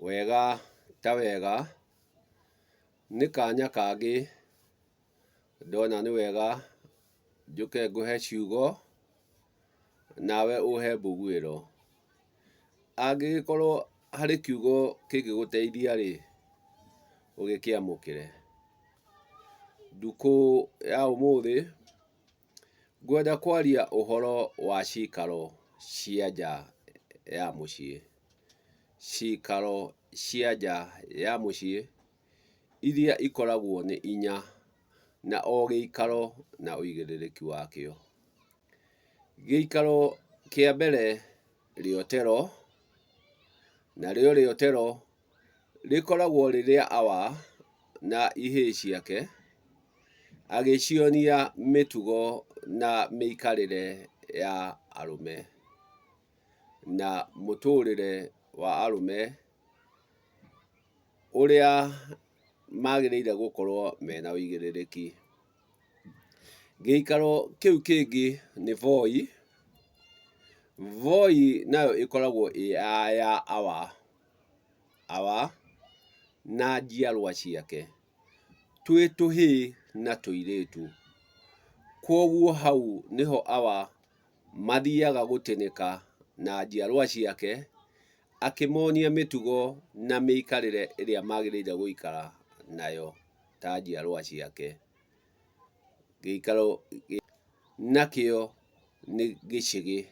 Wega ta wega, nĩ kanya kangĩ ndona nĩ wega njũke ngũhe ciugo nawe ũhe mbuguĩro. Angĩgĩkorwo harĩ kiugo kĩngĩgũteithia rĩ, ũgĩkĩamũkĩre. Ndukũ ya ũmũthĩ ngwenda kwaria ũhoro wa cikaro cia nja ya mũciĩ. Cikaro cia nja ya mũciĩ iria ikoragwo nĩ inya na o gĩikaro na ũigĩrĩrĩki wakĩo. Gĩikaro kĩa mbere rĩotero, narĩo rĩotero rĩkoragwo rĩ rĩa awa na ihĩĩ ciake, agĩcionia mĩtugo na mĩikarĩre ya arũme na mũtũrĩre wa arũme ũrĩa magĩrĩire gũkorwo mena ũigĩrĩrĩki. Gĩikaro kĩu kĩngĩ nĩ Voi. Voi nayo ĩkoragwo ĩ ya awa, awa na njiarwa ciake, twĩ tũhĩĩ na tũirĩtu. Kwoguo hau nĩho awa mathiaga gũtĩnĩka na njiarwa ciake, akĩmonia mĩtugo na mĩikarĩre ĩrĩa magĩrĩire gũikara nayo ta njiarwa ciake. Gĩikaro nakĩo nĩ gĩcĩgĩ.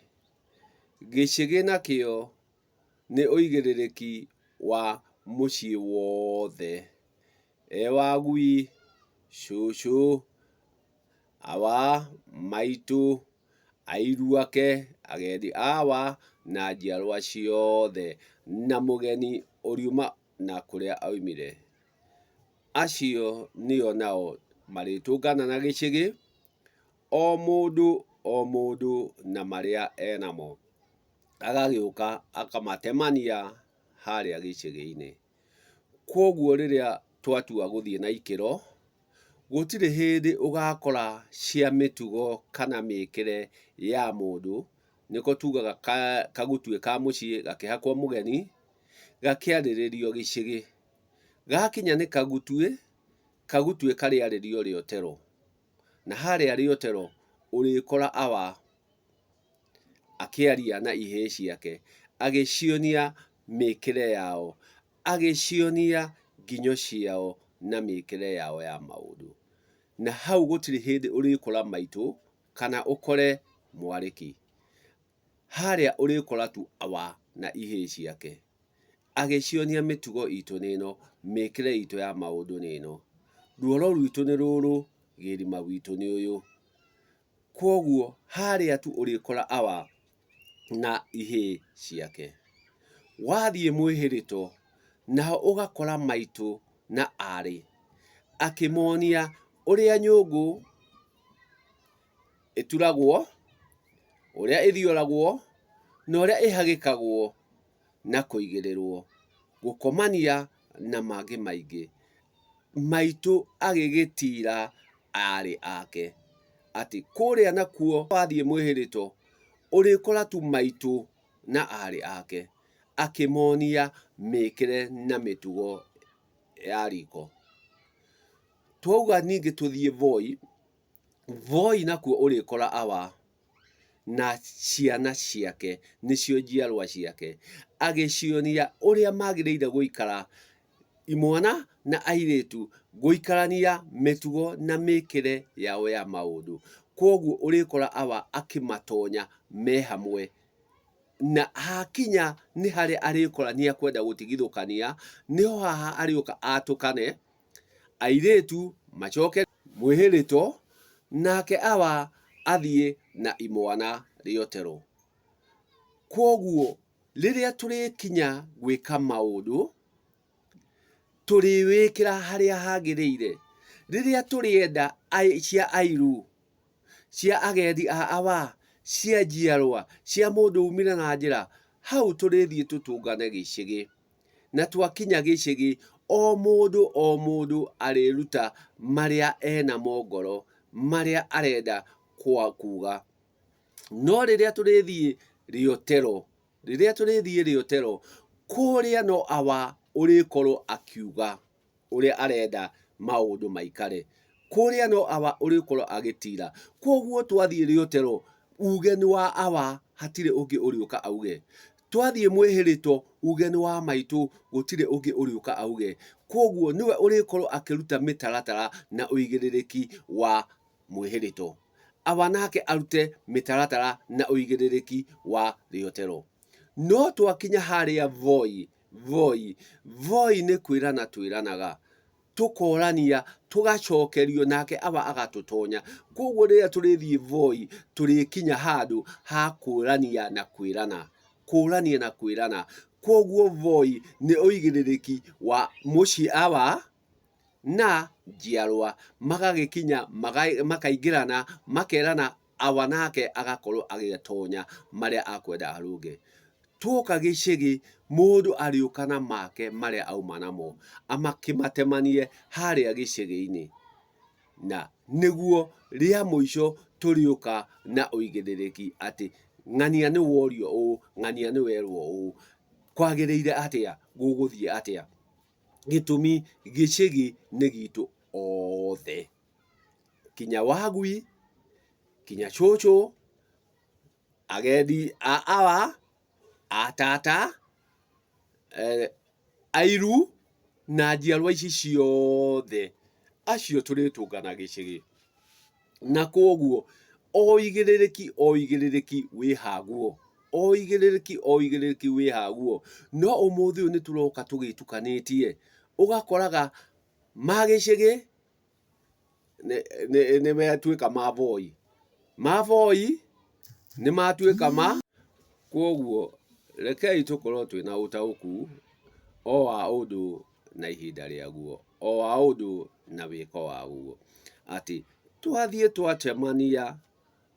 Gĩcĩgĩ nakĩo nĩ ũigĩrĩrĩki wa mũciĩ wothe, e wa gui, cũcũ, awa, maitũ, airu ake, agendi a awa na njiarwa ciothe na mũgeni ũriuma na kũrĩa aumire. Acio nĩo nao marĩtũngana na gĩcĩgĩ, o mũndũ o mũndũ na marĩa enamo, agagĩũka akamatemania harĩa gĩcĩgĩ-inĩ. Kwoguo rĩrĩa twatua gũthiĩ na ikĩro, gũtirĩ hĩndĩ ũgakora cia mĩtugo kana mĩkĩre ya mũndũ, nĩko tugaga kagutuĩ ka mũciĩ gakĩhakwo mũgeni, gakĩarĩrĩrio gĩcĩgĩ. Gakinya nĩ kagutuĩ, kagutuĩ karĩarĩrio rĩotero. Na harĩa rĩotero ũrĩkora awa akĩaria na ihĩĩ ciake, agĩcionia mĩkĩre yao, agĩcionia nginyo ciao na mĩkĩre yao ya maũndũ. Na hau gũtirĩ hĩndĩ ũrĩkora maitũ kana ũkore mwarĩki. Harĩa ũrĩkora tu awa na ihĩĩ ciake, agĩcionia mĩtugo itũ nĩ ĩno, mĩkĩre itũ ya maũndũ nĩ ĩno, ruoro rwitũ nĩ rũrũ, gĩrima witũ nĩ ũyũ. Kwoguo harĩa tu ũrĩkora awa na ihĩĩ ciake. Wathiĩ mwĩhĩrĩto, naho ũgakora maitũ na aarĩ, akĩmonia ũrĩa nyũngũ ĩturagwo, ũrĩa ĩthioragwo, na ũrĩa ĩhagĩkagwo na kũigĩrĩrwo, gũkomania na mangĩ maingĩ. Maitũ agĩgĩtira aarĩ ake atĩ kũrĩa nakuo wathiĩ mwĩhĩrĩto ũrĩkora tu maitũ na aarĩ ake akĩmonia mĩkĩre na mĩtugo ya riko. Twauga ningĩ tũthiĩ Voi, Voi nakuo ũrĩkora awa na ciana ciake, nĩcio njiarwa ciake, agĩcionia ũrĩa magĩrĩire gũikara imwana na airĩtu, gũikarania mĩtugo na mĩkĩre yao ya maũndũ. Kwoguo ũrĩkora awa akĩmatonya me hamwe, na hakinya nĩ harĩa arĩkora nĩ ekwenda gũtigithũkania, nĩho haha arĩũka atũkane, airĩtu macoke mwĩhĩrĩto, nake awa athiĩ na imwana rĩotero. Kwoguo rĩrĩa tũrĩkinya gwĩka maũndũ, tũrĩwĩkĩra harĩa hagĩrĩire. Rĩrĩa tũrĩenda cia airu, cia agendi a awa, cia njiarwa, cia mũndũ umire na njĩra, hau tũrĩthiĩ tũtũngane gĩcĩgĩ. Na twakinya gĩcĩgĩ, o mũndũ o mũndũ arĩruta marĩa enamo ngoro, marĩa arenda kuga. No rĩrĩa tũrĩthiĩ rĩotero, rĩrĩa tũrĩthiĩ rĩotero, kũrĩa no awa ũrĩkorwo akiuga ũrĩa arenda maũndũ maikare. Kũrĩa no awa ũrĩkorwo agĩtira. Kwoguo twathiĩ rĩotero, uge nĩ wa awa, hatirĩ ũngĩ ũrĩũka auge. Twathiĩ mwĩhĩrĩto, uge nĩ wa maitũ, gũtirĩ ũngĩ ũrĩũka auge. Kwoguo nĩwe ũrĩkorwo akĩruta mĩtaratara na ũigĩrĩrĩki wa mwĩhĩrĩto. Awa nake arute mĩtaratara na ũigĩrĩrĩki wa rĩotero. No twakinya harĩa Voi, Voi, Voi nĩ kwĩrana twĩranaga, tũkorania, tũgacokerio nake Awa agatũtonya. Kwoguo rĩrĩa tũrĩthiĩ Voi, tũrĩkinya handũ ha kũrania na kwĩrana, kũrania na kwĩrana. Kwoguo Voi nĩ ũigĩrĩrĩki wa mũciĩ Awa na njiarwa, magagĩkinya makaingĩrana, makerana Awa nake agakorwo agĩtonya marĩa akwenda arũnge. Tuoka gĩcĩgĩ, mũndũ arĩũka na make marĩa auma namo, amakĩmatemanie harĩa gĩcĩgĩ-inĩ. Na nĩguo rĩa mũico tũrĩũka na ũigĩrĩrĩki atĩ ng'ania nĩ worio ũũ, ng'ania nĩ werwo ũũ, kwagĩrĩire atĩa, gũgũthiĩ atĩa. Gĩtũmi gĩcĩgĩ nĩ gitũ othe, kinya wagui, kinya cũcũ, agendi a awa, a tata, airu na njiarwa ici ciothe, acio tũrĩtũngana gĩcĩgĩ. Na kwoguo o ũigĩrĩrĩki o ũigĩrĩrĩki wĩ haguo, o ũigĩrĩrĩki o ũigĩrĩrĩki wĩ haguo. No ũmũthĩ ũyũ nĩ tũroka tũgĩtukanĩtie, ũgakoraga ma gĩcĩgĩ nĩ matuĩka ma Voi, ma Voi nĩ matuĩka ma. Kwoguo rekei tũkorwo twĩna ũtaũku o wa ũndũ na ihinda rĩaguo, o wa ũndũ na wĩko waguo. Atĩ twathiĩ twacemania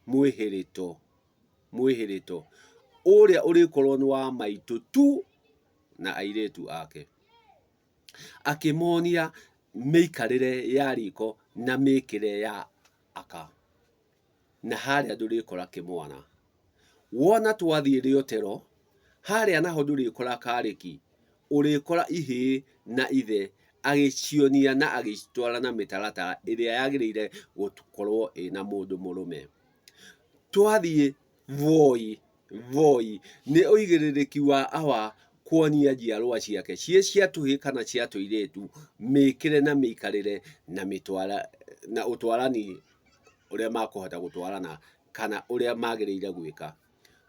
mwĩhĩrĩto, mwĩhĩrĩto ũrĩa ũrĩkorwo nĩ wa maitũ tu na airĩtu ake. Akĩmonia mĩikarĩre ya riko na mĩkĩre ya aka. Na harĩa ndũrĩkora kĩmwana. Wona twathiĩ rĩotero, harĩa naho ndũrĩkora karĩki, ũrĩkora ihĩĩ na ithe agĩcionia na agĩcitwara na mĩtaratara ĩrĩa yagĩrĩire gũkorwo ĩna mũndũ mũrũme. Twathiĩ Voi, Voi nĩ ũigĩrĩrĩki wa awa kuonia njiarwa ciake ciĩ cia tũhĩĩ kana cia tũirĩtu mĩkĩre na mĩikarĩre na mĩtwara na ũtwarani ũrĩa makũhota gũtwarana kana ũrĩa magĩrĩire gwĩka.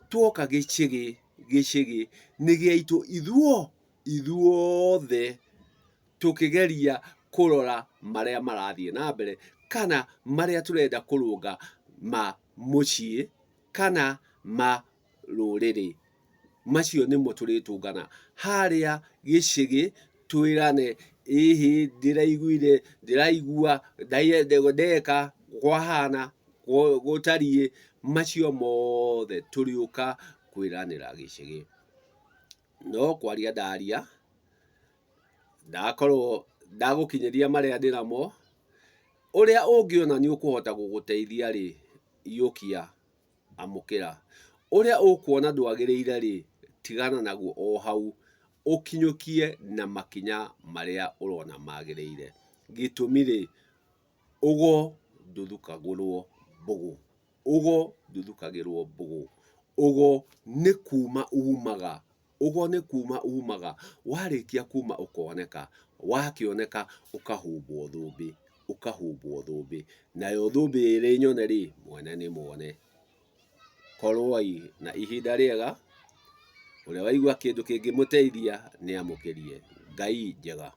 Tuoka gĩcĩgĩ, gĩcĩgĩ nĩ gĩaitũ ithuo ithuothe tũkĩgeria kũrora marĩa marathiĩ na mbere kana marĩa tũrenda kũrũnga ma mũciĩ kana ma rũrĩrĩ. Macio nĩmo tũrĩtũngana harĩa gĩcĩgĩ twĩrane ĩhĩ ndĩraiguire, ndĩraigua, ndeka, kwahana, gũtariĩ, macio mothe tũrĩũka kwĩranĩra gĩcĩgĩ. No kwaria ndaria, ndakorwo ndagũkinyĩria marĩa ndĩnamo, ũrĩa ũngĩona nĩ ũkũhota gũgũteithia rĩ, iyũkia. Amũkĩra. Ũrĩa ũkuona ndwagĩrĩire-rĩ, tigana naguo o hau, ũkinyũkie na makinya marĩa ũrona magĩrĩire. Gĩtũmi-rĩ, ũgo ndũthukagĩrwo mbũgũ. Ũgo ndũthukagĩrwo mbũgũ. Ũgo nĩ kuma umaga. Ũgo nĩ kuma umaga, warĩkia kuma ũkoneka, wakĩoneka ũkahumbwo thũmbĩ, ũkahumbwo thũmbĩ, nayo thũmbĩ ĩrĩ nyone rĩ, mwene nĩ mwone. Korwoi na ihinda rĩega, ũrĩa waigua kĩndũ kĩngĩmũteithia nĩ amũkĩrie. Ngai njega.